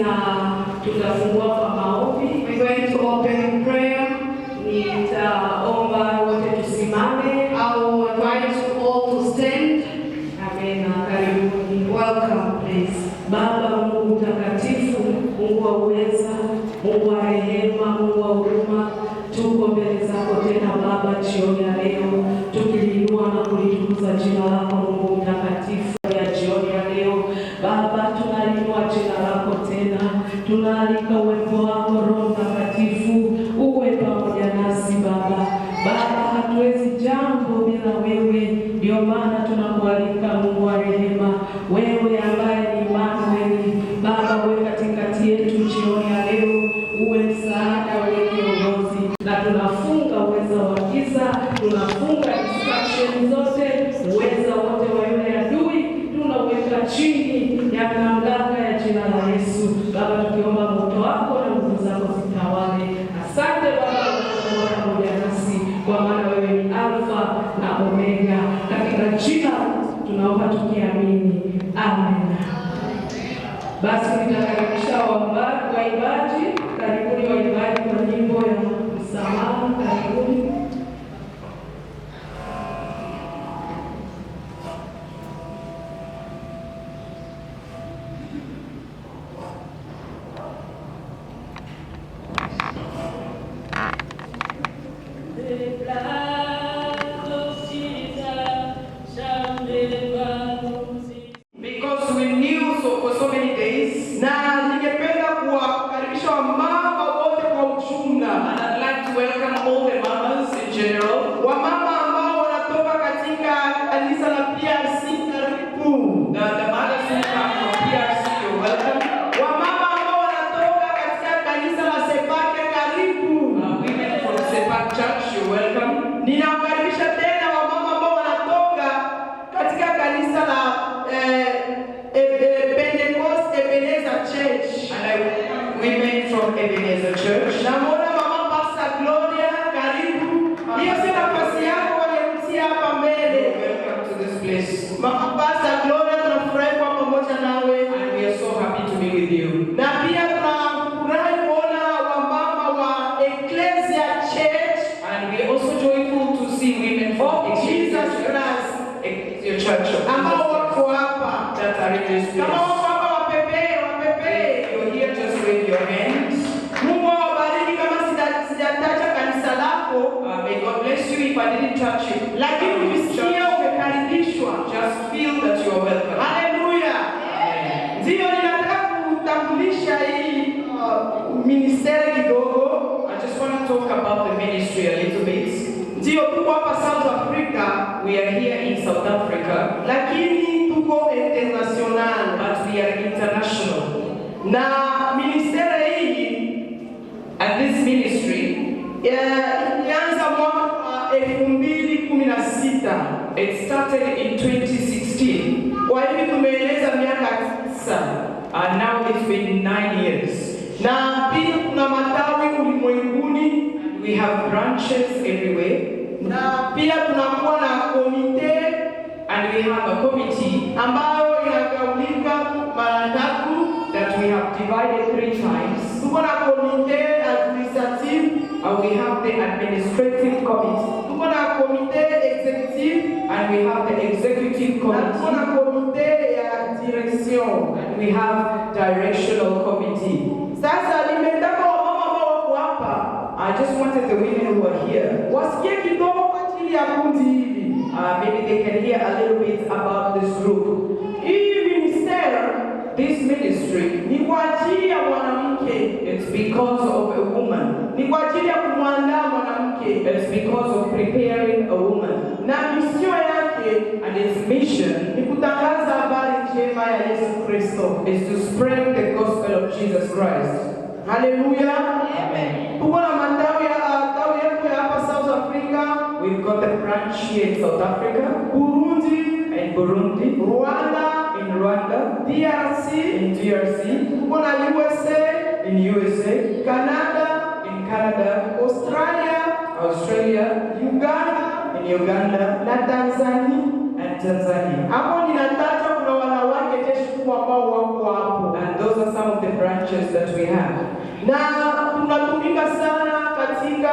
Na tutafungua kwa maombi. We're going to open in prayer. Nitaomba wote tusimame. I will invite you all to stand. Amina, karibuni. Welcome, please. Baba Mungu mtakatifu, Mungu wa uweza, Mungu wa rehema, Mungu wa huruma, tuko mbele zako tena Baba jioni ya leo, tukiliinua na kulitukuza jina lako Mungu mtakatifu ya jioni ya leo. Baba, tunaliinua jina lako tena, tunaalika uwepo wako Roho Mtakatifu uwe pamoja nasi Baba. Baba, hatuwezi jambo bila wewe, ndio maana tunakualika Mungu wa rehema, wewe ambaye ni Emmanuel. Baba, uwe katikati yetu jioni ya leo, uwe msaada, uwe kiongozi, na tunafunga uweza wa giza, tunafunga distraction zote, uweza wote wa yule adui tunaweka chini ya mamlaka ya jina la Yesu. Baba, tukiomba moto wako na nguvu zako zitawale. Asante Baba kwa kuwa pamoja nasi, kwa maana wewe ni Alfa na Omega. Katika jina tunaomba tukiamini, amen. Basi nitakaribisha waimbaji. Karibuni waimbaji kwa nyimbo ya msamaha. Karibuni. The blood of Jesus shall never lose its Because we knew so for so many days, Na ningependa kuwakaribisha wamama wote kwa ujumla, and I'd like to welcome all the mamas in general, wamama ambao wanatoka katika kanisa la PRC, karibu. The mothers who come from PRC, you're welcome. Wamama ambao wanatoka katika kanisa la Sepake, karibu. Women from Sepak Church, you're welcome. Ninawakaribisha tena wamama ambao wanatoka katika kanisa la Pentecost Ebenezer Church. And I welcome women from Ebenezer Church. Namwona mama Pastor Gloria, karibu. Hiyo si nafasi yako, wamekutia hapa mbele. Welcome to this place. Mama Pastor Gloria, tunafurahi kuwa pamoja nawe, And we are so happy to be with you. na pia tunafurahi kuona wamama wa Ecclesia Church And we are also joyful to see women from of Ecclesia Jesus Church, Christ Ecclesia Church of Jesus ambao Christ wako hapa. that are in this Kama place. wako hapa, wapepee, wapepee. If you're here, just wave your hands. Mungu awabariki. Kama sijataja kanisa lako, May God bless you if I didn't touch you. Lakini ukisikia umekaribishwa. Just feel that you are welcome. Haleluya! Amen. Ndiyo, ninataka kutambulisha hii ministeri kidogo. I just want to talk about the ministry a little bit. Ndiyo, tuko hapa South Africa, We are here in South Africa, lakini tuko international, but we are international. Na ministeri hii And this ministry, ilianza mwaka wa 2016. It started in 2016, Kwa hivi tumeeneza miaka 9, and now it's been 9 years. Na pia kuna matawi ulimwenguni, We have branches everywhere, na pia tunakuwa na komite and we have a committee ambayo inagawika mara tatu. That we have divided three times. Tuko na komite administrative, And we have the administrative committee, tuko na komite executive and we have the executive na tuko committee, na komite ya direction. And we have directional committee. Sasa nimetaka wamama ambao wako hapa I just wanted the women who are here, wasikie kidogo kwa ajili ya kundi hili. Maybe they can hear a little bit about this group. Hii ministeri This ministry, ni kwa ajili ya mwanamke, it's because of a woman. Ni kwa ajili ya kumwandaa mwanamke, It's because of preparing a woman. Na mission yake And its mission ni kutangaza habari njema ya Yesu Kristo. Is to spread the gospel of Jesus Christ. Haleluya! Amen. Tuko na matawi ya tawi yetu ya hapa South Africa, We've got the branch here in South Africa, Burundi, in Burundi, Rwanda, in Rwanda, DRC, in DRC, tuko na USA, in USA, Canada, in Canada, Australia, Australia, Uganda in Uganda, na Tanzania. And Tanzania. Hapo ninataja kuna wanawake jeshi kubwa ambao wako hapo. And those Those are some of the branches that we have. Na tunatumika sana katika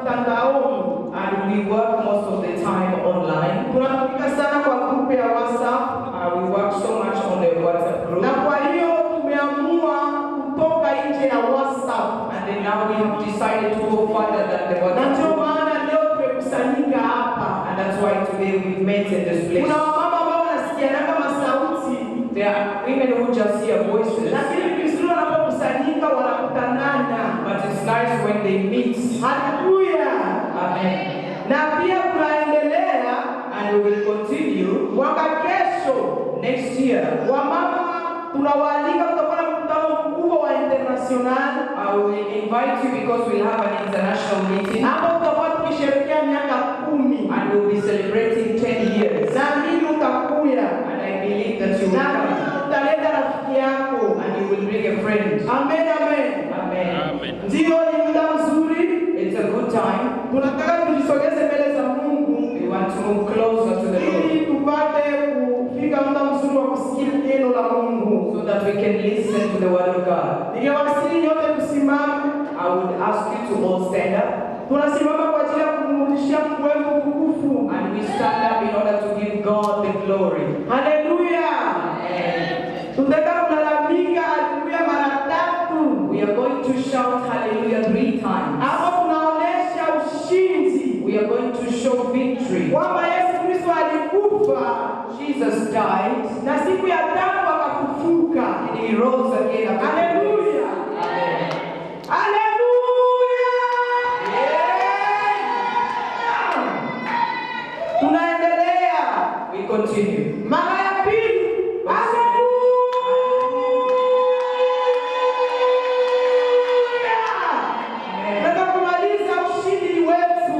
mtandaoni. And we work most of the time online. Tunatumika sana kwa group ya WhatsApp. We work so much on the WhatsApp group. Na kwa hiyo tumeamua kutoka nje ya WhatsApp. And then now we have decided to go further than the Na WhatsApp ndio group. maana leo tumekusanyika hapa. And that's why today we met in this place. Kuna wamama ambao wanasikianaga masauti, There are women who just hear voices, lakini vizuri wanapokusanyika wanakutanana. but it's nice when they meet. Haleluya! Amen. Na pia tunaendelea And we will continue mwaka kesho. next year. Wamama tunawaalika, kutakuwa na mkutano mkubwa wa international I will invite you because we'll have an international meeting hapo tutakuwa tukisherehekea miaka 10 and we'll be celebrating 10 years. Naamini utakuya, And I believe that you will naamini come utaleta rafiki yako. and you will bring a friend. Amen, amen. Amen. Ndiyo, ni muda mzuri. It's a good time. Tunataka tujisogeze mbele za Mungu We want to move closer to the Lord ili tupate kufika muda mzuri wa kusikia neno la Mungu. so that we can listen to the word of God. Ningewasihi nyote tusimame. I would ask you to all stand up, Tunasimama kwa ajili ya kumrudishia Mungu wetu utukufu. and we stand up in order to give God the glory. Haleluya! Amen. Tutaenda kulalamika haleluya mara tatu. We are going to shout hallelujah 3 times. Hapo tunaonesha ushindi We are going to show victory. kwamba Yesu Kristo alikufa Jesus died na siku ya tatu akafufuka. and he rose again after Haleluya! Amen. Haleluya! Tunaendelea We continue. mara ya pili. Haleluya! Tunataka kumaliza ushindi ni wetu.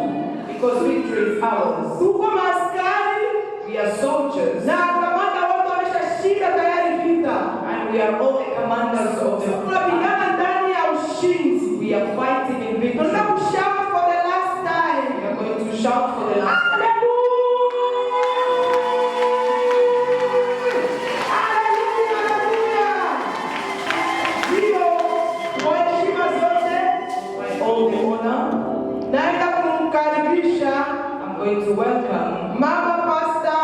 Because victory is ours. Tuko maaskari We are soldiers na kamanda wote wameshashinda tayari vita. and we are all the commanders of the Tunapigana ndani ya ushindi. We are fighting in victory. Tunataka kushout for the last time. We are going to shout for the last time. Ndiyo, kwa heshima zote By all the honor, naenda kumkaribisha I'm going to welcome mama Pasta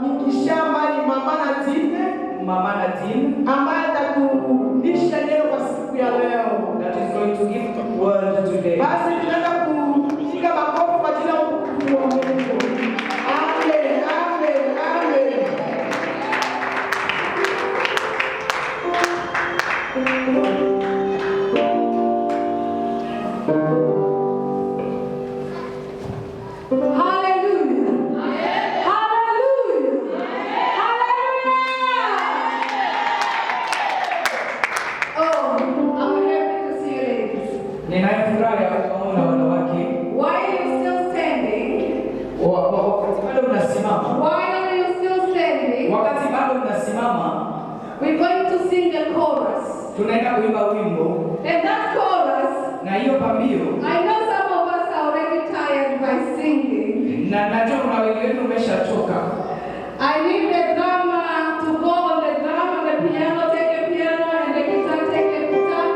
Mikishamba, ni mama Nadine Mama Nadine ambaye atatulisha neno kwa siku ya leo. that is going to give the word today. Basi tunaenda kupiga makofi kwa ajili ya utukufu wa Mungu. Amen, amen, amen. Hallelujah. Hallelujah. Hallelujah. Oh, I'm happy to see you ladies. Ninayo furaha ya kuwaona wanawake While you're still standing, wakati bado mnasimama, while you're still standing, wakati bado mnasimama, we're going to sing a chorus. tunaenda kuimba wimbo And that chorus, na hiyo pambio, I know some of us are already tired by singing. na najua kuna wengi wenu umeshachoka. I need the drummer to go on the drum and the piano, take a piano, and the guitar, take a guitar,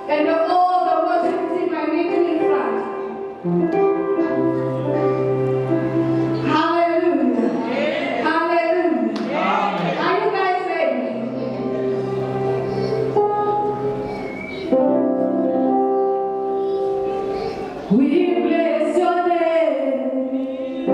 and all the worship team, I need you in front. Hallelujah. Hallelujah. Are you guys ready? We bless your name.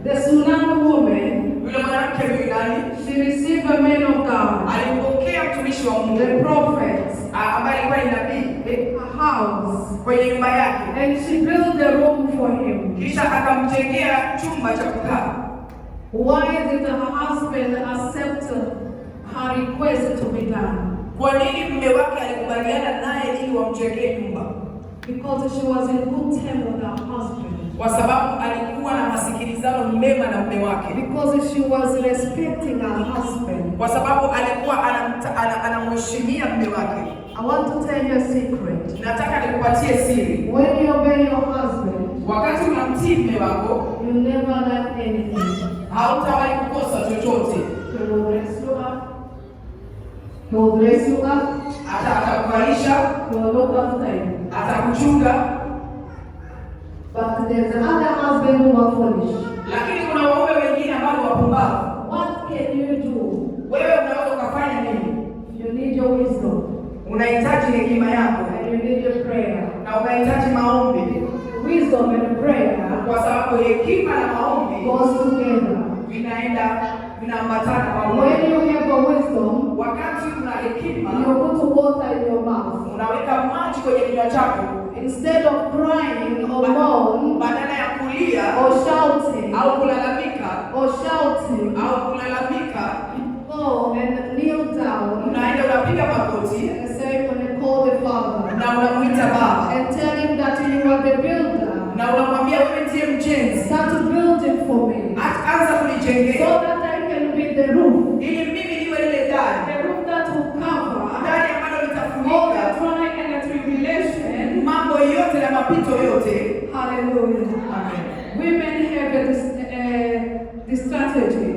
The Sunam woman, Yule mwanamke Myunani she received a man of God, alimpokea mtumishi wa Mungu the prophet, ambaye alikuwa ni nabii in her house, kwenye nyumba yake, and she built a room for him. kisha akamjengea chumba cha kukaa. Why did her husband accept her request to be done? Kwa nini mume wake alikubaliana naye ili wamjengee nyumba? Because she was in good term with her husband. Kwa sababu alikuwa na masikilizano mema na mume wake, Because she was respecting her husband. kwa sababu alikuwa anamheshimia mume wake. I want to tell you a secret. Nataka nikupatie siri, When you obey your husband, wakati unamtii mume wako you never lack anything. hautawahi kukosa chochote. He will dress you up. He will dress you up. Hata atakuvalisha, He will look after you. atakuchunga. But there's another husband who are foolish. Lakini kuna waume wengine ambao ni wapumbavu. What can you do? Wewe unaweza ukafanya nini? You need your wisdom Unahitaji hekima yako and you need your prayer. na unahitaji maombi, Wisdom and prayer kwa sababu hekima na maombi goes together. vinaenda vinaambatana pamoja. When you have a wisdom, Wakati una hekima, you put water in your mouth. unaweka maji kwenye kinywa chako, Instead of crying or moan badala ya kulia or shouting au kulalamika or shouting, au kulalamika, go and kneel down unaenda unapiga magoti and say, and call the Father na unamuita Baba and tell him that you are the builder. na unamwambia wewe ndiye mjenzi, Start building for me anza so kunijengea that I can be the roof, ili mimi niwe lile dari, the roof that will cover dari ambalo all the litafunika trying and the tribulation. mambo yote na mapito yote. Hallelujah. Amen. Women have this strategy.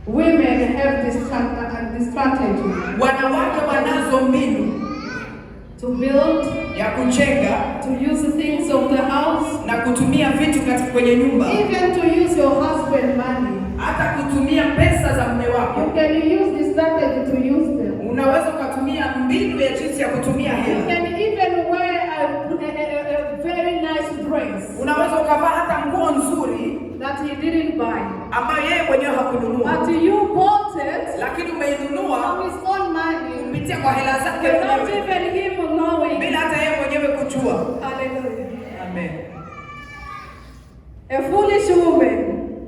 Women have this strategy Wanawake wanazo mbinu to build, ya kujenga to use the things of the house, na kutumia vitu katika kwenye nyumba, even to use your husband money. hata kutumia pesa za mume You wako. can use this strategy to use them. Unaweza ukatumia mbinu ya jinsi ya kutumia You hela. can even wear a very nice dress Unaweza ukavaa hata nguo nzuri that he didn't buy, ambayo yeye mwenyewe hakununua, but you bought it lakini umeinunua from his own money kupitia kwa hela zake without mwenyewe even him knowing. bila hata yeye mwenyewe kujua. Hallelujah. Amen. A foolish woman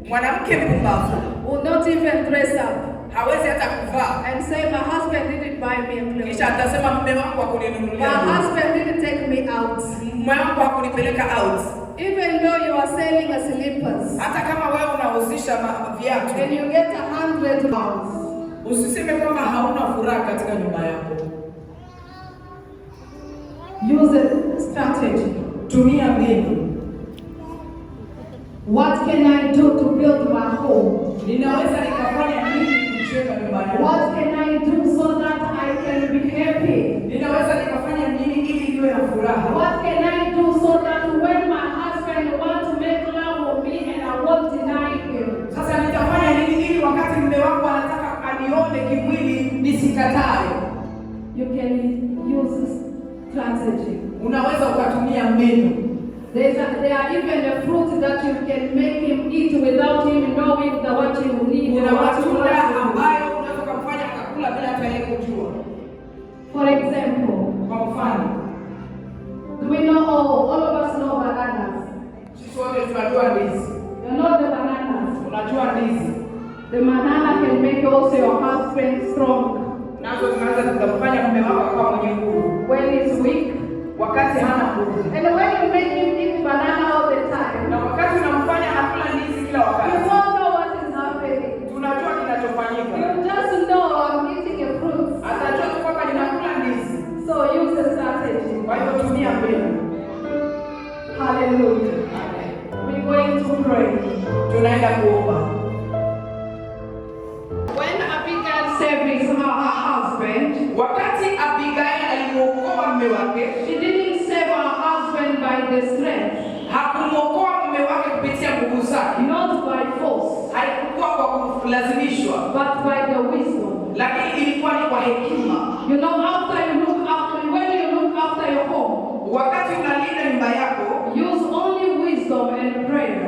Mwanamke mpumbavu will not even dress up hawezi hata kuvaa, and say, "My husband didn't buy me a clothes. kisha atasema mume wangu My hakuninunulia nguo, husband didn't take me out." mume wangu hakunipeleka out. Even though you are selling a slippers Hata kama wewe unahusisha viatu, and you get £100, usiseme kwamba hauna furaha katika nyumba yako. Use a strategy. Tumia mbinu. What can I do to build my home? Ninaweza nikafanya nini kujenga nyumba yangu? What can I do so that I can be happy? Ninaweza nikafanya nini ili niwe na furaha? What can I do so that when my husband wants to make love with me and I won't deny him? Sasa nitafanya nini ili wakati mume wangu anataka anione kimwili nisikatae? You can use this strategy. Unaweza ukatumia mbinu. There are even a fruit that you can make him eat without him knowing that what you need Kuna and what you matunda want. ambayo unaweza ukamfanya akakula bila hata yeye kujua. For example, Kwa mfano, do we know all of us know bananas? sisi wote tunajua ndizi. You know the bananas. Unajua ndizi The banana can make also your husband strong. nazo zinaweza zikamfanya mume wako akawa mwenye nguvu When he's weak. wakati hana nguvu, And when you make him eat banana all the time, na wakati unamfanya anakula ndizi kila you wakati, won't know what is happening. tunajua kinachofanyika. You just know I'm eating a fruit. Atajua tu kwamba ninakula ndizi. So use the strategy. Kwa hiyo tumia mbinu. Hallelujah. We're going to pray. Tunaenda kuomba. When Abigail saved her husband, Wakati Abigail alimuokoa mume wake, she didn't save her husband by the strength, hakumwokoa mume wake kupitia nguvu zake, not by force, haikuwa kwa kulazimishwa, but by the wisdom. lakini ilikuwa ni kwa hekima. You know, after you look after, when you look after your home, Wakati unalinda nyumba yako, use only wisdom and prayer.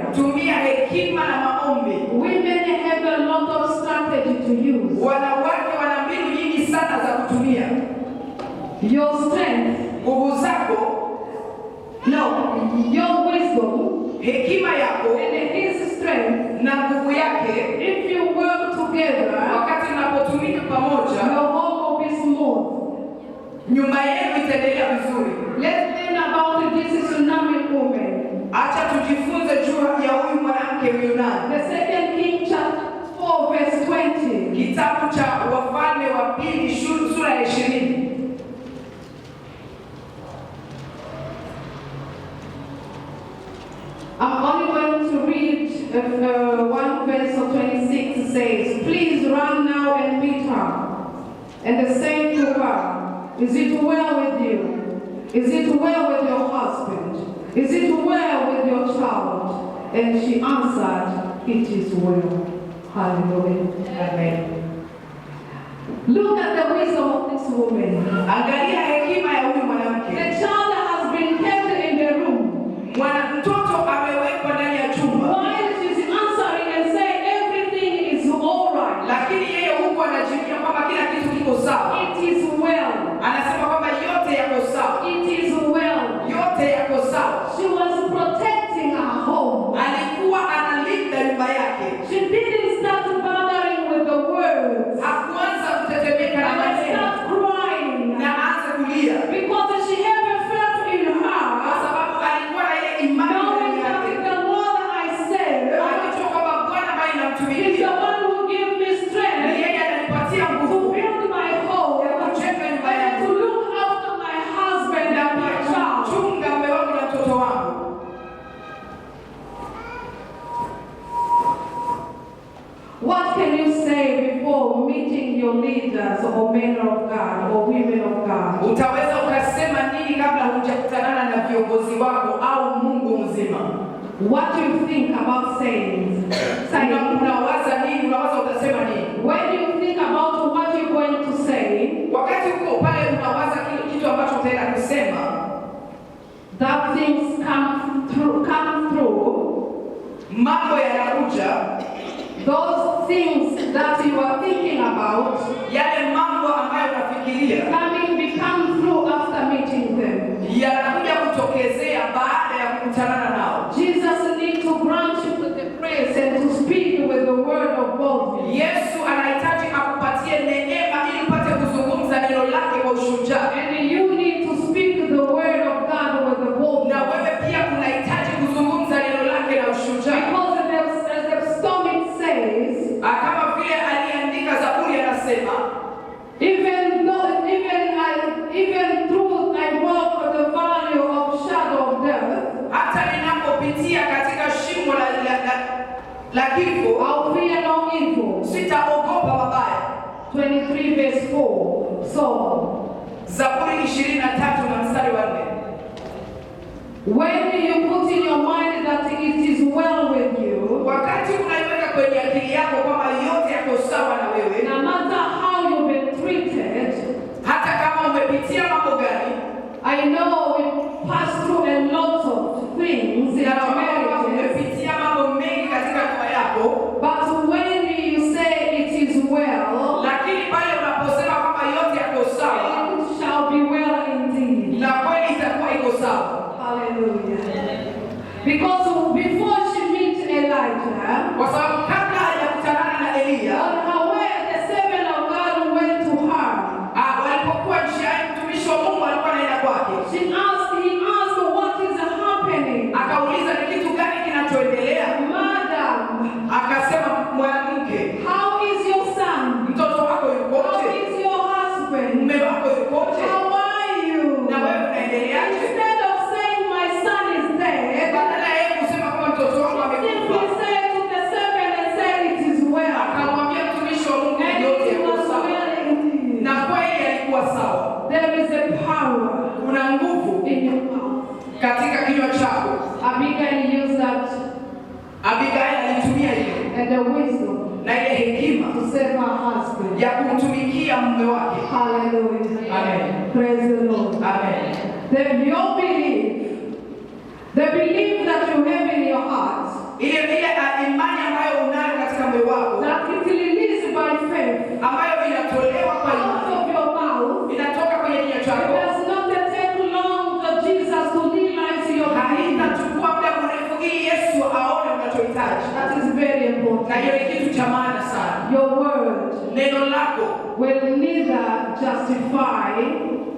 Hekima yako and His strength, na nguvu yake, if you work together, wakati mnapotumika pamoja, your home will be smooth. Nyumba yenu itaendelea vizuri. Let's learn about this tsunami woman. Acha tujifunze juu ya huyu mwanamke Myunani. The second King chapter 4 verse 20. Kitabu cha Wafalme wa Pili sura ya 20. I'm only going to read one verse of 26 says, "Please run now and meet her." And they say to her, "Is it well with you? Is it well with your husband? Is it well with your child?" And she answered, "It is well." Hallelujah. Amen. Look at the wisdom of this woman. Angalia hekima ya huyu mwanamke. The child has been kept in the room. Mwana mtoto amewekwa ndani ya chumba, While she's answering and saying everything is all right. lakini yeye huku anajibia kwamba kila kitu kiko sawa. It is well. Anasema kwamba yote yako sawa, It is well. yote yako sawa. She was protecting her home. Alikuwa analinda nyumba yake, She didn't start bothering with the words hakuanza kutetemeka na and maneno start crying na aanze kulia, because she had a faith in kwa her, sababu alikuwa na ile imani knowing ndani that yake, the Lord I serve akijua kwamba Bwana ambaye is the namtumikia one who gave me ni strength yeye ananipatia to nguvu build my home ya kujenga nyumba and yangu to look after my husband na and my pia child. kuchunga mume wangu na mtoto wangu. What can you say before meeting your leaders or men of God or women of God? Utaweza ukasema nini kabla hujakutanana na viongozi wako au Mungu mzima? What do you think about saying? Saying. Unawaza nini? Unawaza utasema nini? When you think about what you're going to say, Wakati uko pale unawaza kile kitu ambacho utaenda kusema, that things come through. Mambo yanakuja, Those things that you are thinking about yale mambo ambayo unafikiria coming become through after meeting them. Yanakuja kutokezea baada ya kukutanana nao. Jesus needs to grant you with the grace and to speak with the word of boldness. Yesu anahitaji akupatie neema ili upate kuzungumza neno lake kwa ushujaa, And you need to speak the word of God with the na boldness. wewe pia unahitaji kuzungumza neno lake na ushujaa. Because as the psalmist says, Ah, kama vile aliandika Zaburi anasema, even though I walk the valley of shadow of death, hata ninapopitia katika shimo la kifo, I'll fear no evil. Sitaogopa mabaya. 23 verse 4. So, Zaburi 23 na mstari wa 4. When you put in your mind that it is well with you, Wakati unaiweka kwenye akili yako kwamba yote yako sawa na wewe, no matter how you've been treated, hata kama umepitia mambo gani, I know we pass through a lot of things in our najua kwamba marriages, umepitia mambo mengi katika ndoa yako, but when you say it is well, lakini pale unaposema kwamba yote yako sawa, it shall be well indeed. na kweli itakuwa iko sawa. Hallelujah. Because before she meets Elijah, Kwa sababu kabla hajakutanana na Eliya, on her way, the servant of God went to her. Ah, walipokuwa njiani, mtumishi wa Mungu alikuwa anaenda kwake, He asked, "What is happening?" Akauliza ni kitu gani kinachoendelea. "Madam, Akasema, mwanamke, how is your son? Mtoto wako How yukoje? is your husband? Mume wako yukoje? How are you?" Na wewe unaendeleaje? Instead of saying, "My son is dead," Badala ya yeye kusema kwamba mtoto wangu simply amekufa, said to the servant and said, "It is well." Akamwambia mtumishi wa Mungu And yote it yako was sawa. well indeed. Na kweli alikuwa sawa. There is a power Kuna nguvu in your mouth. Katika kinywa chako. Abigail used that Abigail alitumia hiyo and the wisdom na ile hekima to save her husband. Ya kumtumikia mume wake. Hallelujah. Amen. Praise the Lord. Amen. Your belief, the belief that you have in your heart, Ile imani ambayo unayo katika moyo wako, that it released by faith ambayo inatolewa kwa out imani, of your mouth, inatoka kwenye kinywa it chako, does not take long for Jesus to realize your belief. Haitachukua muda mrefu ili Yesu Na hiyo ni kitu cha maana sana. Your word Neno lako will neither justify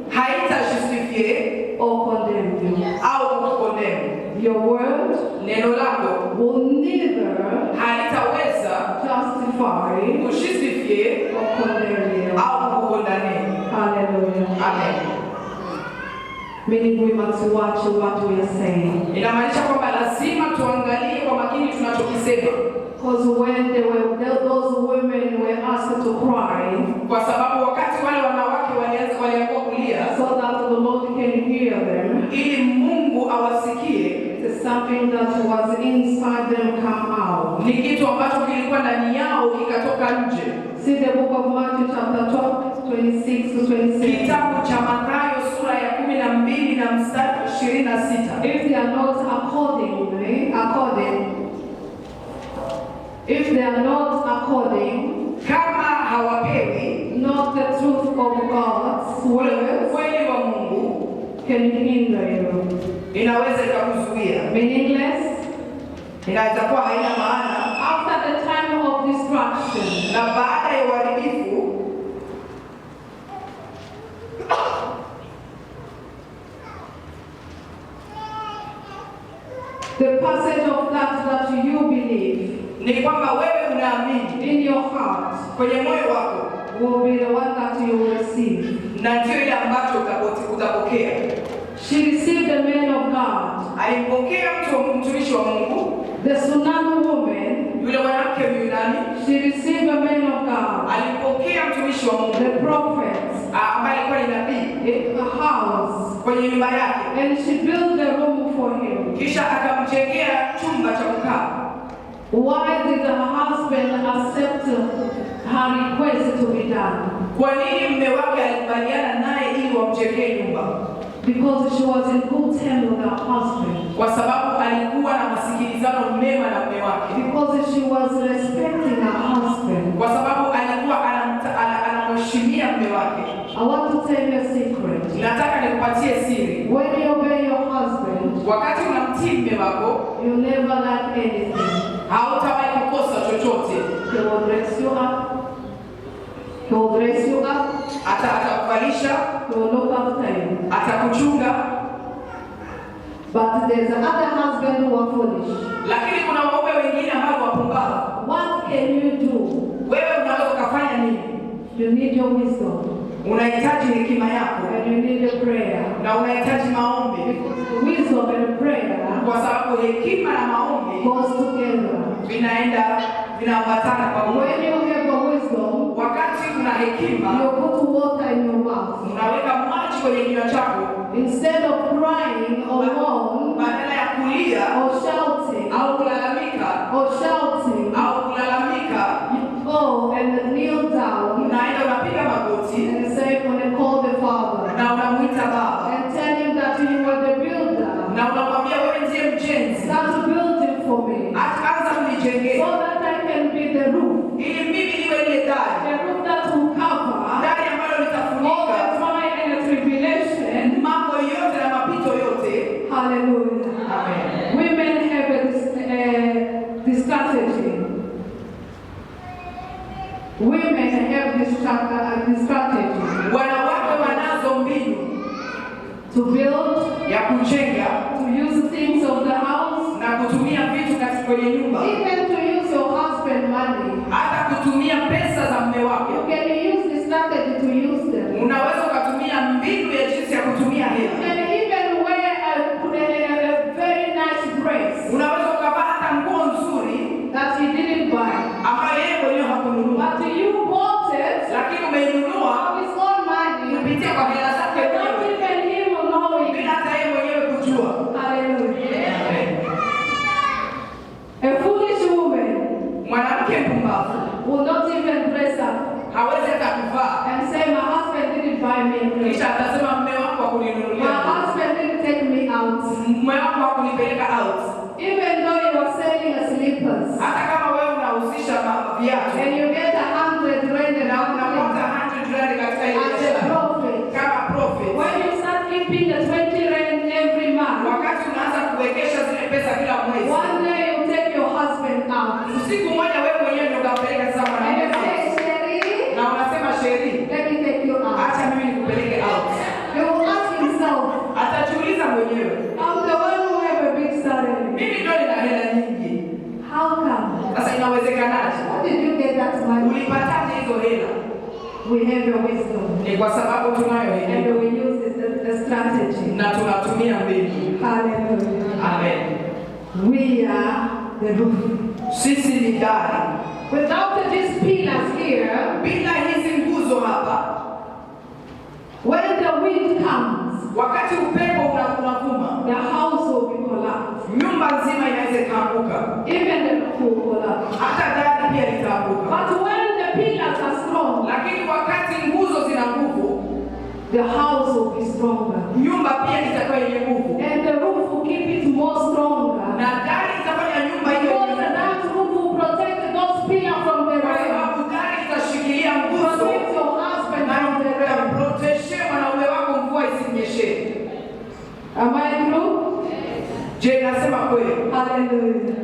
haitajustifie or condemn you. Au kukucondemn. Your word Neno lako will neither halitaweza justify kujustifie or condemn you. Au kukucondamner. Hallelujah. Amen. Meaning we must watch what we are saying. Inamaanisha kwamba lazima tuangalie kwa makini tunachokisema, Because when those women were asked to cry kwa sababu wakati wale wanawake walianza waliamua kulia so that the Lord can hear them, ili Mungu awasikie, it is something that was inside them come out. Ni kitu ambacho kilikuwa ndani yao kikatoka nje. See the book of Matthew chapter 12, 26 to 27. Kitabu cha Mathayo sura ya 12 na mstari 26. If they are not if they are not according, Kama hawapewi not the truth of God's ule words, ukweli wa Mungu, can hinder you. Inaweza ikakuzuia, Meaningless. Inaweza kuwa haina maana. After the time of destruction, Na baada ya uharibifu, the passage of that you believe ni kwamba wewe unaamini in your heart kwenye moyo wako will be the one that you will receive. Na ndio ile ambacho utapokea. She received the man of God, Alimpokea mtu wa mtumishi wa Mungu, the Tsunami woman. Yule mwanamke Myunani. She received a man of God, Alipokea mtumishi wa Mungu, the prophet, ambaye alikuwa ni nabii in the house, kwenye nyumba yake, and she built a room for him. Kisha akamjengea chumba cha kukaa. Why did her husband accept her request to be done? Kwa nini mume wake alikubaliana naye ili wamjengee nyumba? Because she was in good terms with her husband. Kwa sababu alikuwa na masikilizano mema na mume wake. Because she was respecting her husband. Kwa sababu alikuwa anamheshimia mume wake. I want to tell you a secret. Nataka nikupatie siri. When you obey your husband, wakati unamtii mume wako, you never lack anything. Hautawahi kukosa chochote. He will dress you up. He will dress you up. Atakuvalisha. He will look after you. Atakuchunga. But there's other husband who are foolish. Lakini kuna waume wengine ambao wapumbavu. What can you do? Wewe unaweza kufanya nini? You need your wisdom. Unahitaji hekima yako. And you need a prayer. Na unahitaji maombi. Because wisdom and prayer Kwa sababu hekima na maombi goes together. Vinaambatana pamoja. When you have a wisdom, wakati una hekima, you put water in your mouth. Unaweka maji kwenye kinywa chako. Instead of crying or moan, badala ya kulia or shouting, au kulalamika, or shouting, au kulalamika, you go and kneel down, unaenda unapiga magoti, and say, when you call the Father, na unamuita Baba, and tell him that you were the builder, na unamwambia wewe ndiye mjenzi, start building for me, anza kunijengea, so that I can be the roof, ili mimi niwe ile dari, the roof that will cover dari ambalo litafunika all the trial and the tribulation, mambo yote na mapito yote. Hallelujah. Amen. Women have this strategy. Women have this strategy. Wanawake wanazo mbinu to build, ya kujenga, to use things of the house, na kutumia vitu katika kwenye nyumba, even to use your husband money. Hata kutumia pesa za mume wako. You can use the strategy to use them. Unaweza ukatumia mbinu ya jinsi ya kutumia hela. You can even wear a very nice dress. Unaweza ukavaa hata nguo nzuri that he didn't buy, ambayo yeye mwenyewe hakununua. But you bought it, lakini umeinunua with his own money, kupitia kwa hela zake without mwenyewe. even him knowing. Bila hata yeye mwenyewe kujua. Hallelujah. Amen. A foolish woman, mwanamke mpumbavu, will not even dress up hawezi hata kuvaa, and say, my husband didn't buy me a dress. Kisha atasema mume wangu hakuninunulia. My husband didn't take me out. Mume wangu hakunipeleka out. Even though you are selling a slippers, hata kama wewe unahusisha viatu, and you get 100 rand na unapata 100 rand katika ile as a biashara. profit, Kama profit. When you start keeping the 20 rand every month, wakati unaanza kuwekesha zile pesa kila mwezi, one day you take your husband out. Usiku mmoja wewe We have a wisdom Ni kwa sababu tunayo and hekima we use it as a strategy. na tunatumia mbinu. Hallelujah. Amen. We are the roof. Sisi ni dari. Without these pillars here, Bila hizi nguzo hapa, when the wind comes, wakati upepo unavuma, the house will be collapsed. nyumba nzima inaweza ikaanguka, Even the roof will collapse. hata dari pia litaanguka. But when the pillars are strong, Lakini wakati nguzo zina nguvu, the house will be stronger. nyumba pia itakuwa yenye nguvu, And the roof will keep it more stronger. na dari itafanya nyumba hiyo Because yenye nguvu. that roof will protect those pillars from the Kwa rain. sababu dari itashikilia nguzo Protect your husband na from the rain. itamproteshe mwanaume wako mvua isinyeshe. Am I true? Je, nasema kweli? Hallelujah.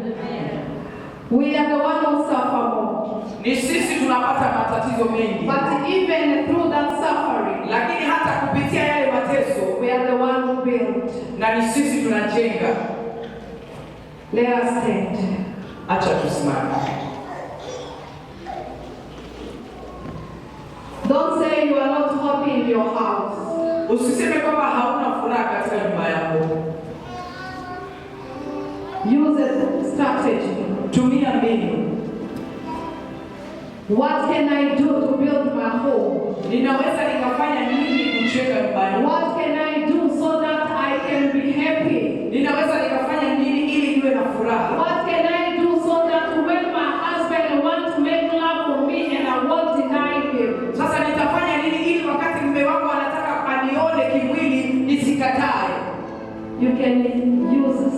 We are the one who suffer more. Ni sisi tunapata matatizo mengi, But even through that suffering, lakini hata kupitia yale mateso, we are the one who build. na ni sisi tunajenga. Let us stand. Acha tusimame. Don't say you are not happy in your house. Usiseme kwamba hauna furaha katika nyumba yako. Use a strategy. Tumia mbinu. What can I do to build my home? Ninaweza nikafanya nini kujenga nyumba yangu? What can I do so that I can be happy? Ninaweza nikafanya nini ili niwe na furaha? What can I do so that when my husband wants to make love for me and I won't deny him? Sasa nitafanya nini ili wakati mume wangu anataka anione kimwili nisikatae? You can use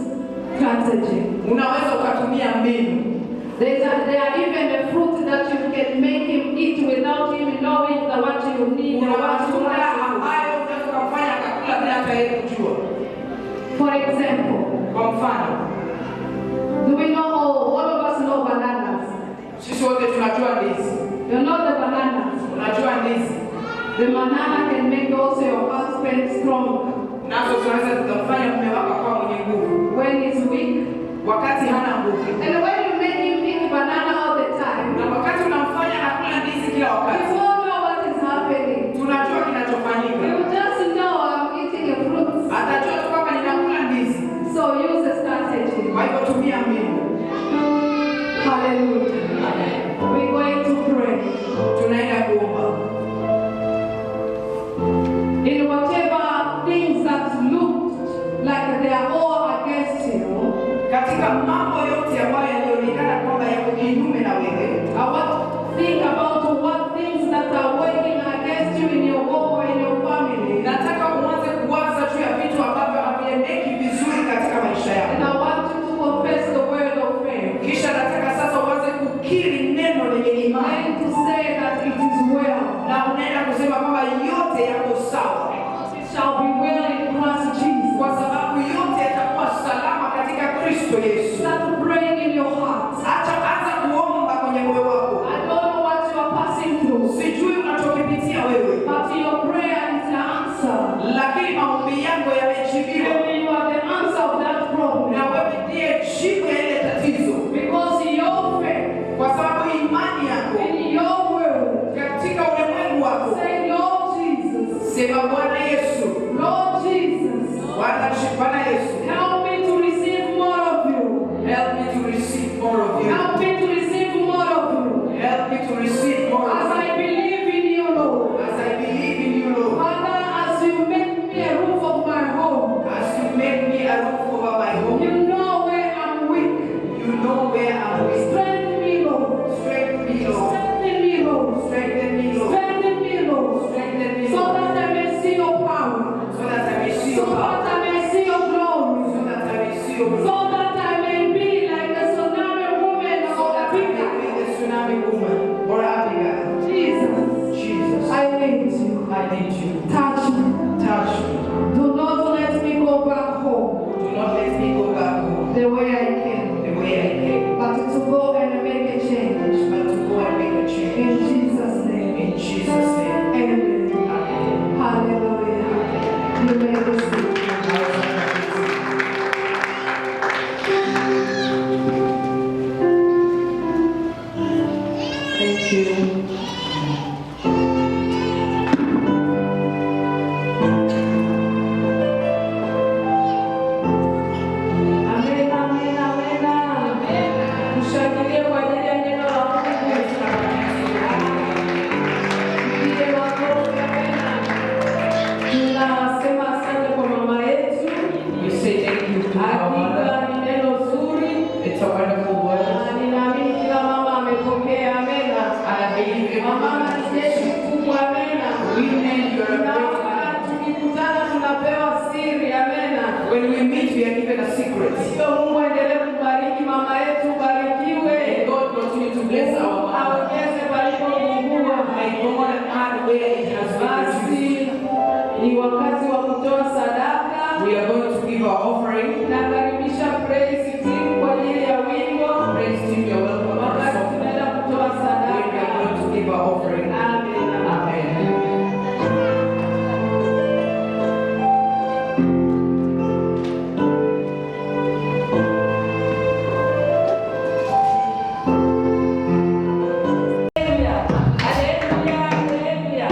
strategy. Unaweza ukatumia mbinu. There are even a fruit that you can make him eat without him knowing that what you need Kuna and what you matunda want. ambayo unaweza ukamfanya akakula bila hata yeye kujua. For example, Kwa mfano, do we know all of us know bananas? sisi wote tunajua ndizi. You know the bananas. Unajua ndizi The banana can make also your husband strong. nazo zinaweza zikamfanya mume wako akawa mwenye nguvu When he's weak. wakati hana nguvu, And when you make him eat banana all the time, na wakati unamfanya anakula ndizi kila you wakati, won't know what is happening. tunajua kinachofanyika. You just know I'm eating a fruit. Atajua tu kwamba ninakula ndizi. So use a strategy. Kwa hivyo tumia mbinu. Hallelujah. We're going to pray. Tunaenda kuomba. In whatever things that looked like they are all against you, Katika mambo yote ambayo yalionekana kwamba yako kinyume na wewe, I want to think about what things that are working against you in your home or in your family. nataka uanze kuwaza juu ya vitu ambavyo haviendeki vizuri katika maisha And yako. I want you to confess the word of faith Kisha nataka sasa uanze kukiri neno lenye imani, and to say that it is well. na unaenda kusema kwamba yote yako sawa, It shall be well in Christ Jesus. kwa sababu yote yatakuwa salama katika Kristo Yesu. Start praying in your heart. Acha anza kuomba kwenye moyo wako. I don't know what you are passing through, Sijui unachokipitia wewe, but your prayer is the answer. lakini maombi yako yamejibiwa, And you are the answer of that problem. na wewe ndiye jibu ya ile tatizo, Because your faith kwa sababu imani yako in your word katika ulimwengu wako. say, Lord Jesus, Sema Bwana Yesu, Lord Jesus, Bwana Yesu, help me to receive more of you. help me to receive more of you. Help me to receive more of you. Help me to receive more As of you. I believe in you, Lord. As I believe in you, Lord. Father, as you make me a roof of my home, As you make me a roof over my home, you know where I'm weak. you know where I'm weak. Strengthen me, Lord. Strengthen me, Lord. Strengthen me, Lord. Strengthen me, Lord. Strengthen me, Lord. Strengthen me, So Lord. that I may see your power. So that I may see So your power. that I may see your glory. So that I may see your glory. So that I may be like the tsunami woman So or that I may Abigail. be the tsunami woman or Abigail. Jesus, Jesus, I need you. I need you. Touch me. Touch me. Do not let me go back home Do not let me go back home the way I came, the way I came, but to go and make a change. but to go and make a change. In Jesus' name. In Jesus' name. Amen. Amen. Hallelujah. You may be seated. Thank you. Tushangilie kwa ajili ya neno la Mungu. Tupige makofi, amena. Tunasema asante kwa mama yetu. We say thank you to our mother. Hakika ni neno zuri. It's a wonderful word. Na ninaamini kila mama amepokea, amena. And I believe everyone Mama has ni jeshi kubwa, amena. Women, you are a Na great army. tukikutana tunapewa siri, amena. When we meet, we are given a secret. Hivyo Mungu aendelee kubariki mama yetu, ubarikiwe. May God continue to bless our mother. Aongeze palipopungua. May God add where it has been reduced. Basi ni wakati wa kutoa sadaka. We are going to give our offering. Nakaribisha praise team kwa ajili ya wimbo. Praise team, you're welcome. Wakati tunaenda kutoa When we are sadaka. going to give our offering. Amen. Amen. Haleluya, haleluya, haleluya.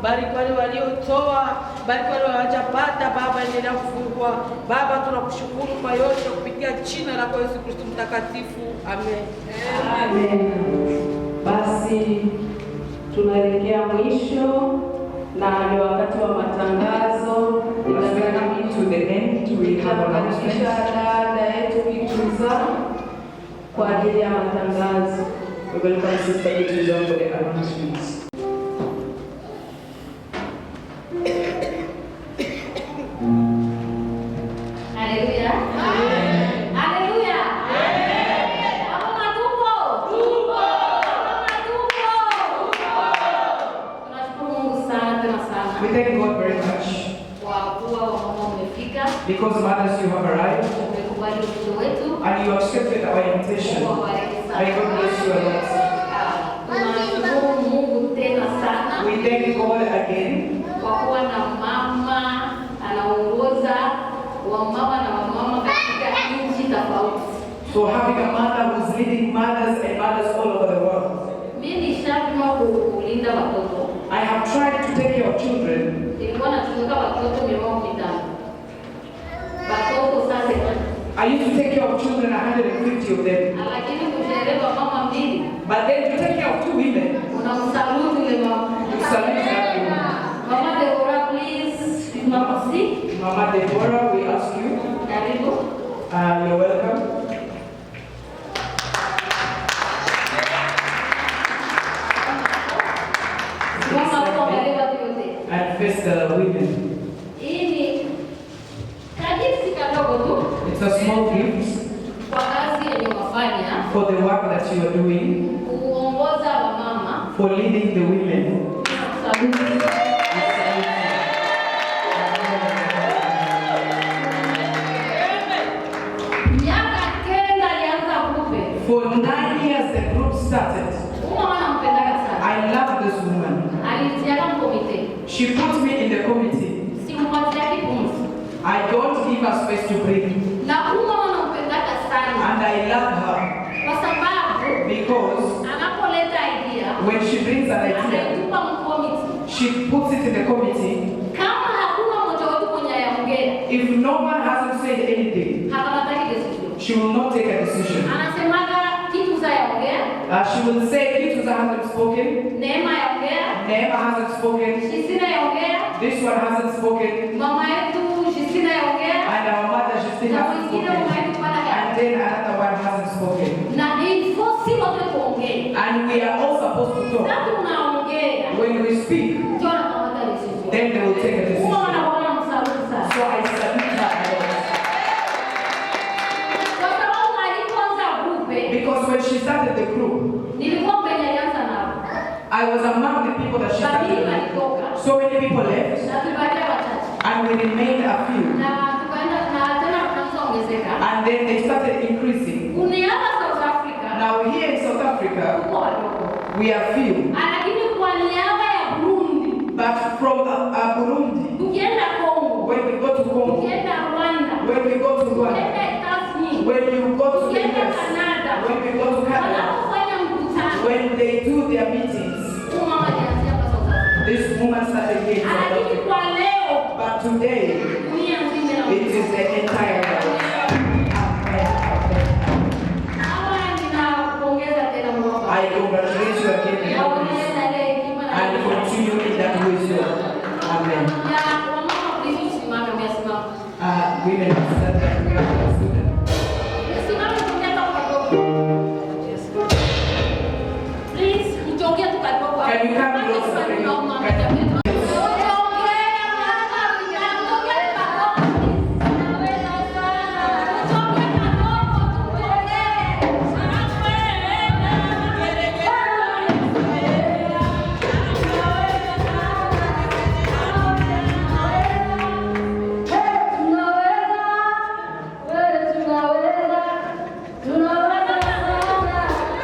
Bariki wale waliotoa, bariki wale hawajapata. Baba, endelea kufungua. Baba, tunakushukuru kwa yote kupitia jina lako Yesu Kristo mtakatifu, amen. Amen. Basi tunaelekea mwisho na ni wakati wa matangazo. As we come to the end, we have Nitakaribisha announcements. dada yetu Kituza kwa ajili ya matangazo. We welcome Sister Kituza for the announcements. Haleluya. Haleluya. Wamama tupo? Tupo. Wamama tupo? Tunashukuru Mungu sana tena sana We thank God very much kwa kuwa wamama umefika, because mothers, you have arrived umekubali wito wetu. And you accepted our invitation. Mungu awabariki sana. May God bless you a lot. Tunashukuru Mungu tena sana We thank God again kwa kuwa na mama anaongoza wamama na wamama katika nchi tofauti. For having a mother who's leading mothers and mothers all over the world. Mimi nishapima kulinda watoto. I have tried to take care of children. Nilikuwa nachunga watoto 150. Watoto sasa, I used to take care of children, 150 of them. Lakini kujereba mama mbili, But then to take care of two women, unamsaluti ule mama. You salute that woman. Mama Deborah, please, mama si, Mama Deborah, we ask you, karibu. You're welcome. Mama hapo angalia watu wote. And face the women. Hii ni kagifti kadogo tu It's a small gift kwa kazi yenye unafanya for the work that you are doing, kuongoza wamama. For leading the women. Tunakusaluti. Miaka 9 alianza group. For 9 years, the group started. Huyu mama nampendaga sana. I love this woman. Alitiaka mkomite. She put me in the committee. Simpatiaki pumzi. I don't give her space to breathe. Na huyu mama nampendaga sana And I love her kwa sababu because anapoleta idea when she brings an idea, anaitupa mkomiti. She puts it in the committee. Kama hakuna mmoja wetu mwenye ayaongea, If no one hasn't said anything, hakamataki decision. She will not take a decision. Anasemaga kitu za yaongea, She will say, Kituza hasn't spoken, Neema yaongea, Neema hasn't spoken, Justina yaongea, this one hasn't spoken, mama yetu Justina yaongea, and our mother Justine na hasn't mwingine spoken, mama yetu pala and yaongea. then another one hasn't spoken. Na ilifo si wote tuongee. And we are all supposed to talk. Sasa tunaongea, When we speak, ndio anakamata decision. Then they will take a decision. Huwa wanakuwa msaluti sana. So I salute her a lot. Kwa sababu alipoanza group, Because when she started the group, nilikuwa mwenye alianza nao. I was among the people that she started Babili with. walitoka. So many people left, Na tulibakia wachache. And we remained a few. Na tukaenda na tena tukaanza ongezeka. And then they started increasing. Uniaba South Africa, Now here in South Africa, tuko wadogo. We are few. Lakini kwa niaba ya Burundi, But from Burundi, tukienda Congo, when we go to Congo, tukienda Rwanda, when we go to Rwanda, tukienda Ethiopia, when you go to the tukienda US, Canada, when we go to Canada, wanapofanya mkutano, when they do their meetings, huyu mama alianzia hapa South Africa. This woman started here in South Lakini Africa. kwa leo But today, dunia nzima it is the entire world. Amen. Amen. Kama ninapongeza tena Mungu. I congratulate you again Na ongeza ile hekima na and continue in that wisdom. Amen. Ya wamama, please usimame, umesimama. Women, stand up. We are student. Usimame tuongee tu kidogo. Please, mtongee tu kidogo. Can you come closer? Can you- Mtongee, mama, mtongee kidogo, please. Mtongee kidogo, tuongee.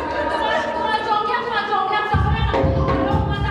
Tunachongea, tunachongea, tutafanya na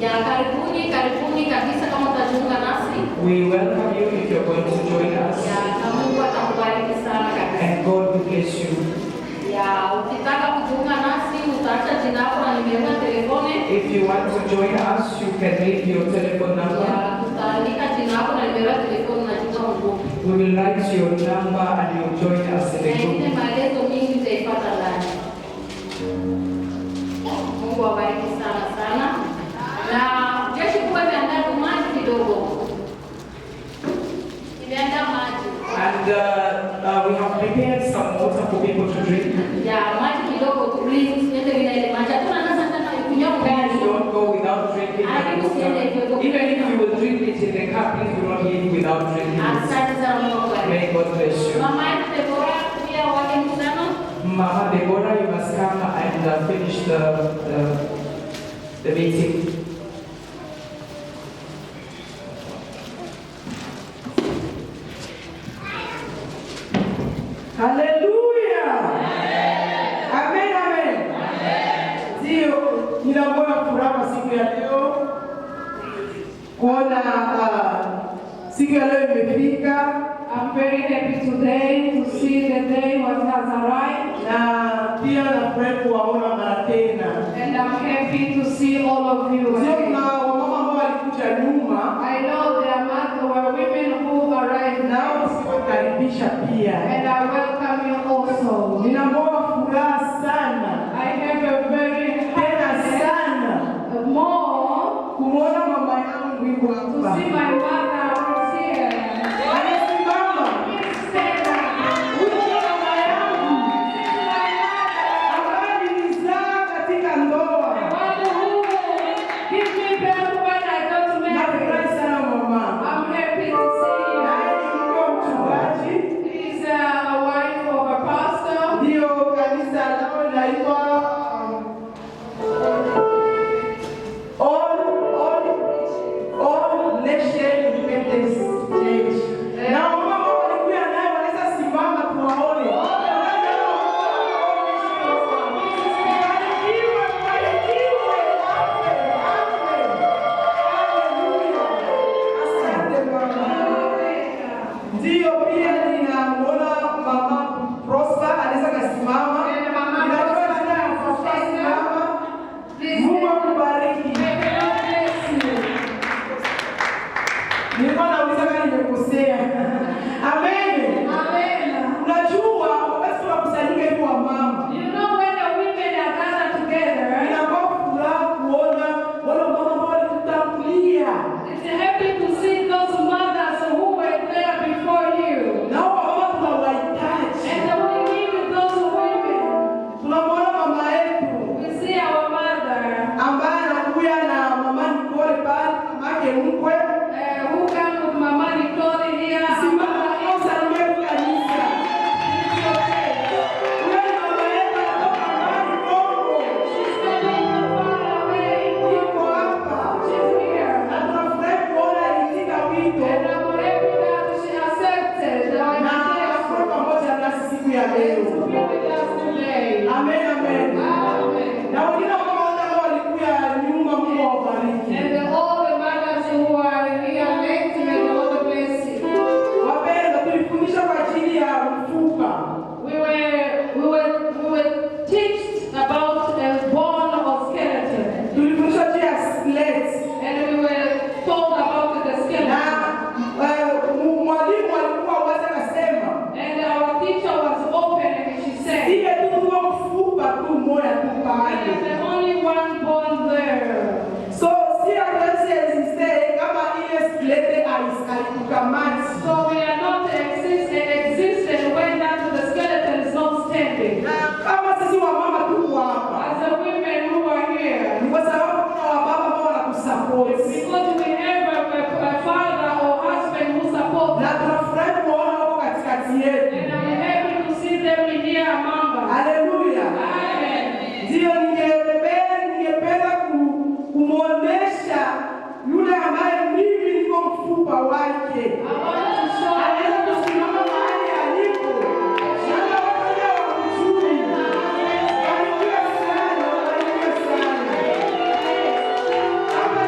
Ya karibuni, karibuni kabisa kama utajiunga nasi. We welcome you if you're going to join us, Ya na Mungu atakubariki sana kabisa. And God will bless you. Ya ukitaka kujiunga nasi utaacha jina lako na nimeweka telefone. If you want to join us, you can leave your telephone number. Ya utaandika jina lako na nimeweka telefone na jiunga mgrupu. We will write your number and you'll join us in Na the ingine group. maelezo mingi utaipata ndani. Mungu awabariki sana sana. Na jeshi kubwa imeandaa tu maji kidogo. Imeandaa maji. And we have prepared some water for people to drink. Ya maji kidogo tu, please usiende bila ile maji. Hatuna nasa sana kunywa Please ugali. don't go without drinking the water. Even if you will drink it in the car, please do not leave without drinking it. Asante sana, Mungu akubariki. May God bless you. Mama yetu Deborah pia wake mkutano. Mama Deborah, you must come and finish the meeting. Haleluya. Amen, amen. Ndio, ninakuwa furaha siku ya leo kuona siku ya leo imefika. I'm very happy today to see the day what has arrived. Na pia nafurahi kuwaona mara tena. And I'm happy to see all of you Sio again. kuna wamama ambao walikuja nyuma. I know there were women who arrived nao now, siwakaribisha pia. And I welcome you also. Nina moyo furaha sana I have a very tena sana more kumwona mama yangu yuko to hapa. See my mother who's here. Amesimama. Please stand up. Huyu ndio mama yangu ambaye nilizaa katika ndoa. The one who give me birth when I got married. Nafurahi sana mama. I'm happy to see you. Naye ni mke wa mchungaji. He's a wife of a pastor. Ndio kanisa lao linaitwa All Nation Adventist Church. Na wamama ambao walikuja naye wanaweza simama tuwaone. Barikiwe, barikiwe. Amen, amen. Haleluya. Asante mama. Ndiyo, pia ninamuona mama Prosper anaweza kasimama. Ninajua jina ya Prosper, simama. Mungu akubariki. May the Lord bless you. Nilikuwa nauliza kama nimekosea. Amen. Amen. Unajua wakati tunakusanyika hivi wamama, You know when the women are gathered together, inakuwa furaha kuona wale wamama ambao walitutangulia. It's happy to see those mothers who were there before you. Na hao wamama tunawahitaji. And we need those women. Tunamwona mama yetu We see our mother ambaye anakuya na mama Nicole pale, mamake mkwe. Who come with Mama Nicole here. Simama usalimie kanisa. Huyo ni mama yetu anatoka mbali Kongo. She's coming from far away. Yuko hapa. She's here. Na tunafurahi kuona aliitika wito And I'm happy that she accepted our na invitation akuwe pamoja nasi siku ya leo. to be with us today. Amen, amen. Amen. Na wengine wamama wote ambao walikuya nyuma, Mungu awabariki. And all the mothers who are here late, may the Lord bless you. Wapendwa, tulifundishwa kwa ajili ya mfupa. We were taught about a bone or skeleton. Tulifundishwa juu ya skeleti. And we were told about the Na skeleton. mwalimu alikuwa wazi akasema, And our teacher was open and she said, ile tu tuko mfupa tu moya tu "We pale. are the only one born there." So si hatuwezi existe kama ile skeleti haikukamati. So we are not existing when that the skeleton is not standing. Na kama sisi wamama tuko hapa, As the women who are here, ni kwa sababu kuna wababa ambao wanakusupport. Because we have a father or husband who supports Na us. tunafurahi kuwaona wako katikati yetu. And I'm happy to see them here among us. Haleluya. Amen. Ndiyo, ningependa kumwonyesha yule ambaye mimi niko mfupa wake. I want to show Anaweza kusimama mahali alipo. Na watu hawamjui. Barikiwe sana, barikiwe sana. Hapa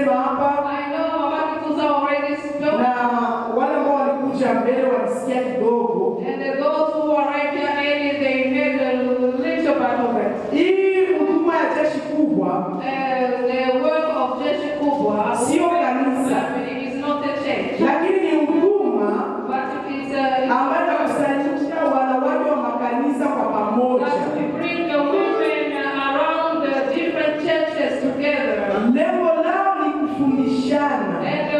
alisema hapa I know Mama Kituza already spoke, na wale ambao walikuja mbele walisikia kidogo. And those who arrived here early, they heard a little part of it. Hii huduma ya jeshi kubwa The work of Jeshi Kubwa sio kanisa, is not a church, lakini ni huduma but it's a ambayo inakusanyisha wanawake wa makanisa kwa pamoja. that we bring the women around the different churches together. Lengo lao ni kufundishana. And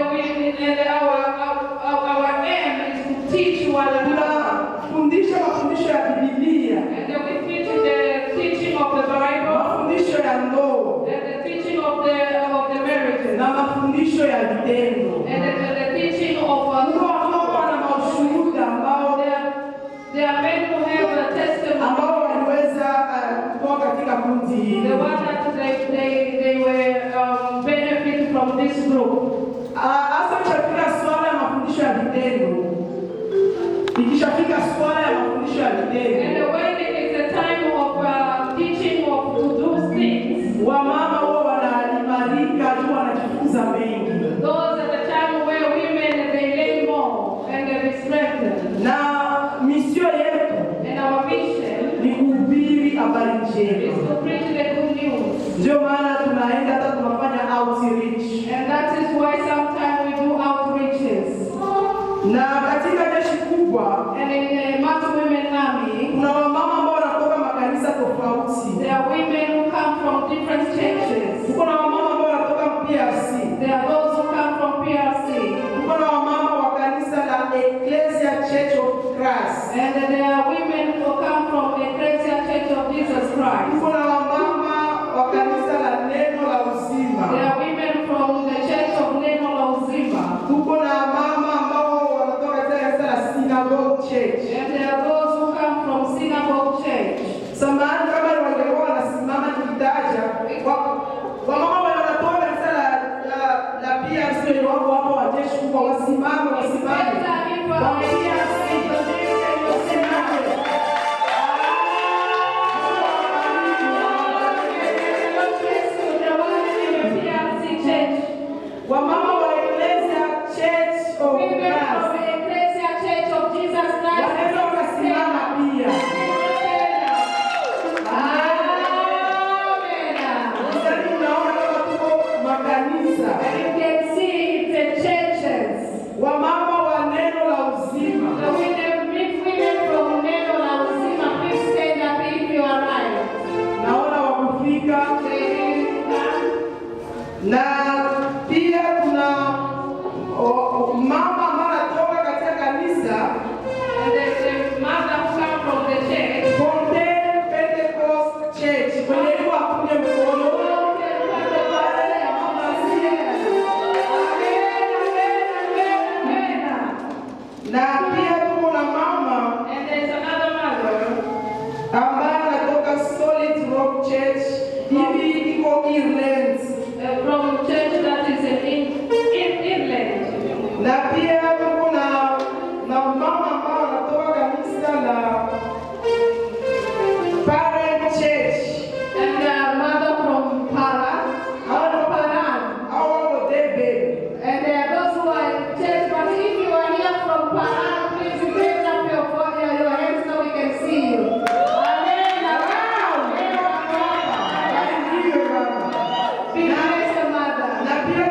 our aim is to teach one another. Tunafundisha mafundisho ya Biblia, And we teach the teaching of the Bible mafundisho ya ndoa and the teaching of the marriages na mafundisho ya vitendo. and the teaching of Kuna wamama na mashuhuda ambao there are men who have a testimony. ambao waliweza kutoka katika kundi The hili. one that they were benefit from this group. Ah, hasa ikishafika swala ya mafundisho ya vitendo, ikishafika swala ya mafundisho ya And vitendo, when it is a time of teaching of to do things, wamama huwa wanaimarika juu wanajifunza mengi, those are the time where women, they learn more and they be strengthened. Na mission yetu And our mission ni kuhubiri habari njema. is to preach the good news. Ndio maana tunaenda hata tunafanya outreach. And that is why sometimes we do outreaches. Na katika jeshi kubwa And in the Mass Women Army, kuna wamama ambao wanatoka makanisa tofauti. there are women who come from different churches. Tuko na wamama ambao wanatoka PRC. There are those who come from PRC. Tuko na wamama wa kanisa la Ecclesia Church of Christ. And there are women who come from Ecclesia Church of Jesus Christ. Tuko na wamama wa kanisa la Neno la Uzima. There are women from the Church of Neno la Uzima. Tuko na mama ambao wanatoka katika kanisa la Synagogue Church. And there are those who come from Synagogue Church. Samahani kama wangekuwa wanasimama nikitaja wamama wale wanatoka kanisa la PRC wenye wako hapo wa jeshi kubwa wasimame, wasimame. Better if Wa I PRC wasimame. The one in the PRC Church. Wamama wa Ecclesia Church of Women Christ from the Ecclesia Church of Jesus Christ. Wanaweza wakasimama pia. Amen. Sasa unaona kama tuko makanisa. And you can see it's the churches. Wamama wa Neno la Uzima. The women, big women from Neno la Uzima, please stand up if you are right. Naona wakufika na pia kuna mama ambaye anatoka katika kanisa And the mother who come from the church. Fontaine Pentecost Church. Kwenye iko apunge mkono. Pale, mama Amen, amen, amen, amen. Na pia tuko na mama And there's another mother ambaye anatoka Solid Rock Church, hivi iko Ireland. From church that is in Ireland. Na pia tuko na mama ambao anatoka kanisa la Parent Church. And the mother from Paran. Paran. Hao wako Debe. And there are those who are in church, but if you are here from Paran, please raise up your hands so we can see you. Amen. Amen. Ndiyo baba. Be blessed, mother. Na pia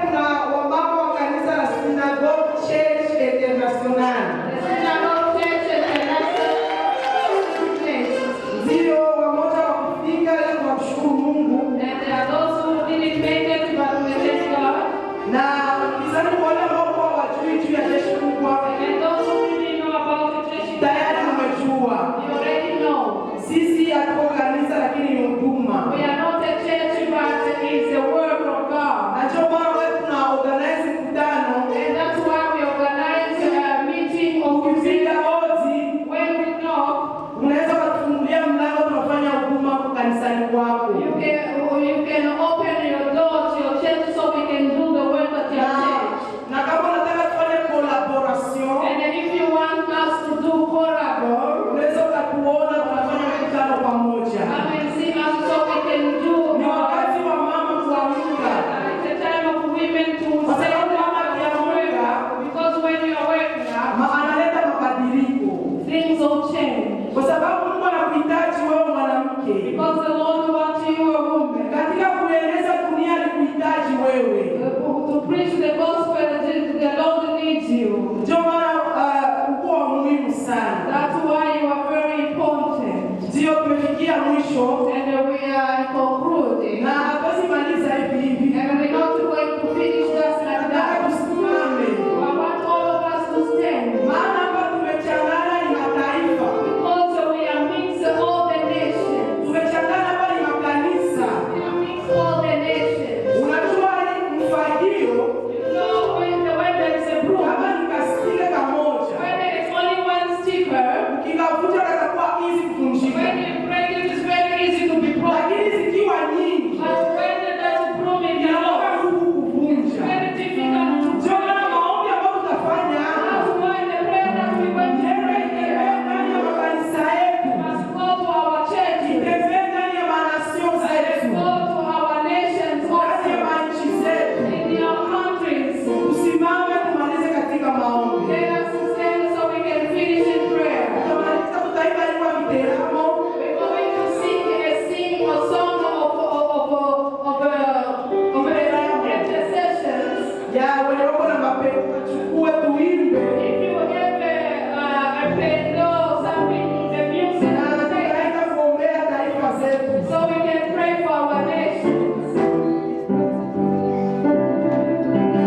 tuchukue tuimbe, If you have a piano, something, the music, na take, tutaenda kuombea taifa zetu. so we can pray for our nation.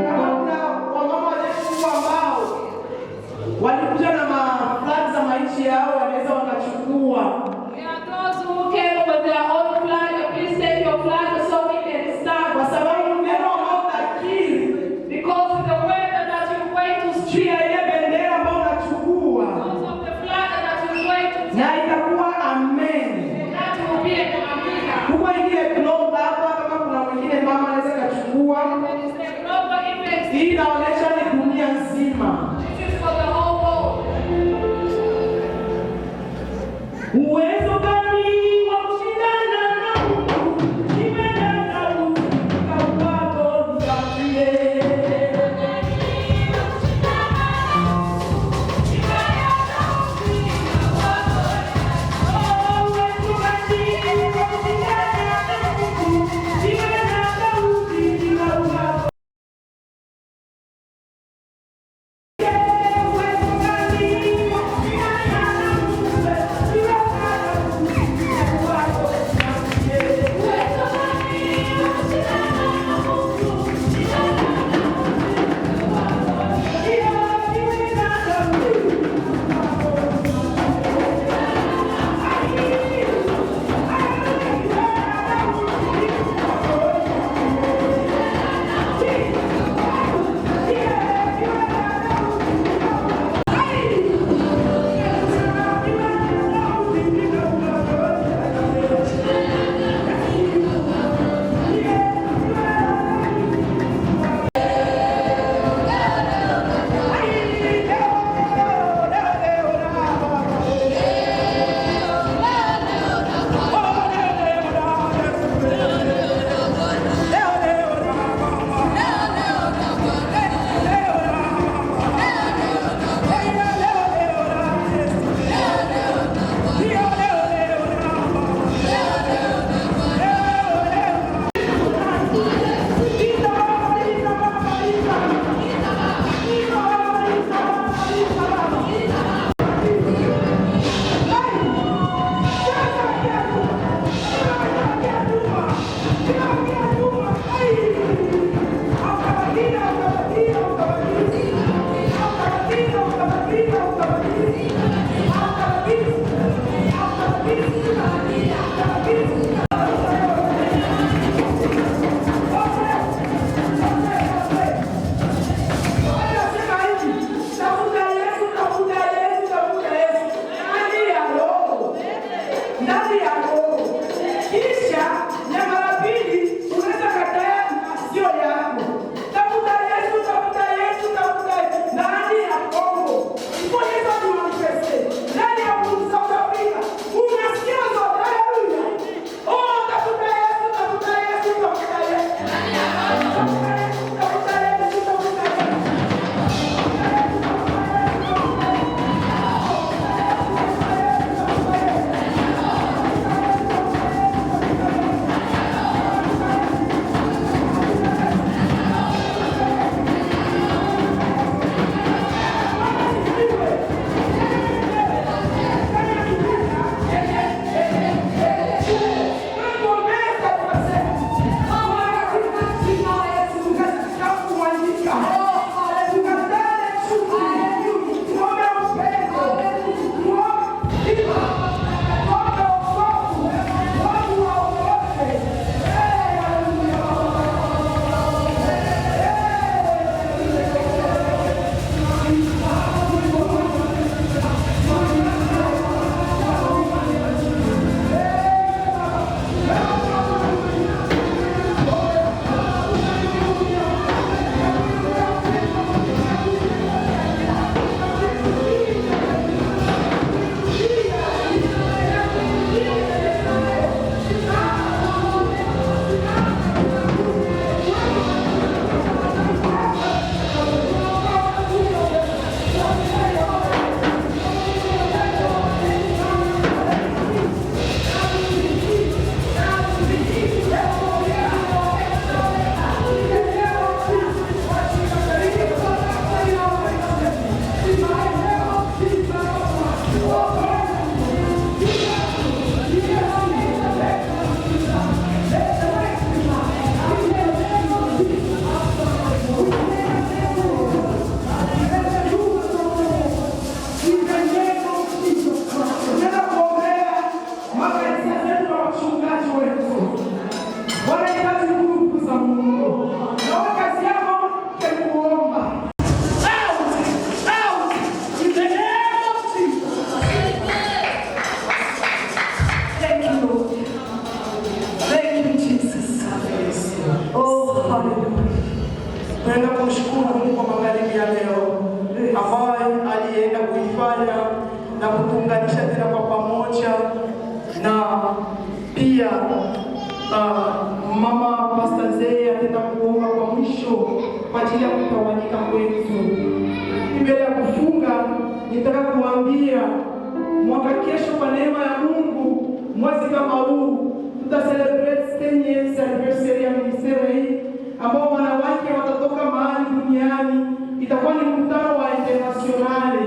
Kama kuna wamama wa jeshi kubwa ambao walikuja na maflag za maisha yao, wanaweza wakachukua. There are those who came with their own flag. Please take your flag so we can Kwa start. sababu neno ambao utakiri Because the word that you're going Tunaenda kumshukuru Mungu kwa magharibi ya leo ambayo alienda kuifanya na kutuunganisha tena kwa pamoja, na pia mama Pastor Nzeye ataenda kuomba kwa mwisho kwa ajili ya kutawanyika kwetu. Mbele ya kufunga, nitaka kuambia mwaka kesho, kwa neema ya Mungu, mwezi kama huu tuta celebrate 10 years anniversary ya ministère hii ambao wanawake watatoka mahali duniani. Itakuwa ni mkutano wa international.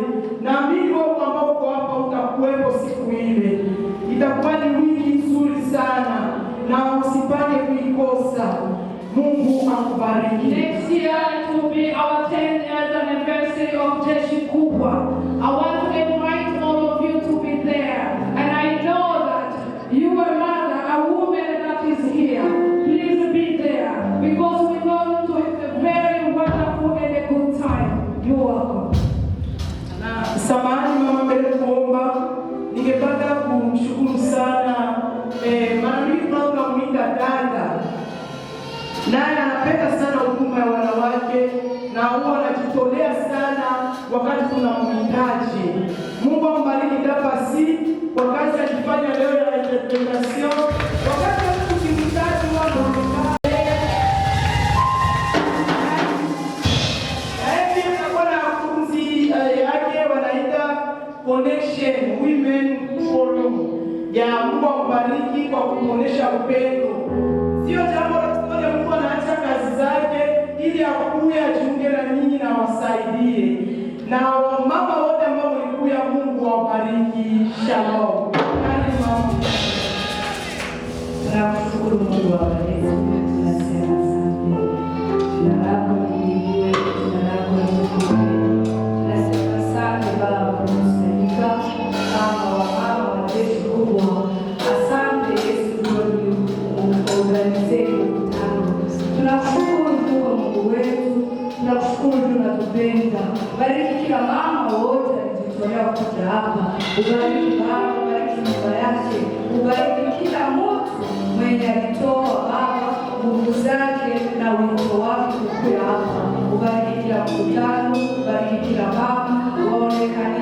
Naamini wewe ambao uko hapa utakuwepo siku ile. Itakuwa ni wiki nzuri sana na usipange kuikosa. Mungu akubariki. Next year it will be our 10th years anniversary of Jeshi Kubwa. I want to invite all of you to be there. And I know that you are mother, a woman that is here. Please be there because we're going to have a very wonderful and a good time. You're welcome. Samahani mama, mbele kuomba, ningependa kumshukuru sana mara mingi tunamwita dada, naye anapenda sana huduma ya wanawake na huwa anajitolea sana wakati tunamhitaji. Mungu ambariki Dapasi kwa kazi alifanya leo ya interpretation. Wakati tukimhitaji huwa anaonekana. Na pia tunakuwa na kundi yake wanaita Connection Women Forum ya Mungu ambariki kwa kutuonesha upendo. Sio jambo la kuona mtu anaacha kazi zake ili akuye ajiunge na nyinyi na wasaidie. Na mama wote ambao mlikuya, Mungu awabariki. Shalom. Karibu mama. Tunakushukuru Mungu wa wetu, tunasema asante. Jina lako lihimidiwe, jina lako litukuzwe. Tunasema asante Baba kwa kukusanyika kama wamama wa jeshi kubwa. Asante Yesu kwa kuorganize mkutano. Tunakushukuru tu kwa Mungu wetu, tunakushukuru tu unatupenda. Bariki kila mama wote alijitolea kuja hapa. Ubariki baba, ubariki nyumba yake, ubariki kila mtu mwenye alitoa Baba nguvu zake na wito wake kukuya hapa. Ubariki kila mkutano, ubariki kila mama, waonekane.